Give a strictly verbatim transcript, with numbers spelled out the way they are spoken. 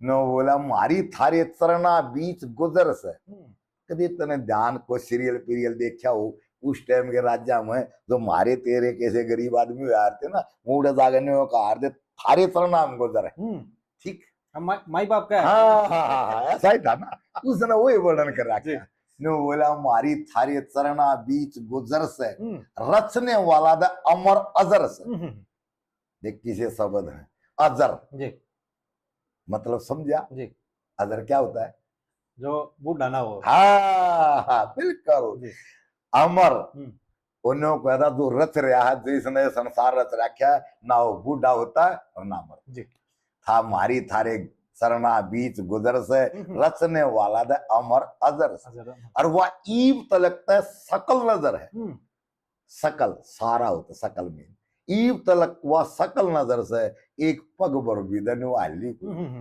नो बोला, "म्हारी थारे चरणा बीच गुजर से।" हम्म। कदे तने ध्यान को सीरियल पीरियल देखा हो, उस टाइम के राज्य में जो म्हारे तेरे कैसे गरीब आदमी हुआ थे ना, मुड़े जागने का हार दे, "थारे चरणा में गुजर है।" हम्म। ठीक। हम माई, माई बाप का है। हाँ, हाँ, हाँ, हाँ, ऐसा ही था ना। उसने वही वर्णन कर रखा जी। है। नो बोला, "म्हारी थारे चरणा बीच गुजर से, हम्म। रचने वाला द अमर अजर से।" हम्म, हम्म। देख किसे शब्द है, अजर। जी। मतलब समझा? जी। अजर क्या होता है? जो बूढ़ा ना हो। हाँ, हाँ, बिल्कुल। जी। अमर। हम्म। उन्होंने कहता, "तू रच रहा है, जिसने संसार रच रखा है, ना वो बूढ़ा होता है और ना मर।" जी। था म्हारी थारे चरणा बीच गुजर से, हम्म। रचने वाला दे अमर अजर से। अजर, हम्म। और वह ईब तलक तै सकल नजर है। हम्म। सकल, सारा होता सकल में। ईब तलक वह सकल नजर से, एक पग भर भी दे न्यू हाली को। हम्म, हम्म, हम्म।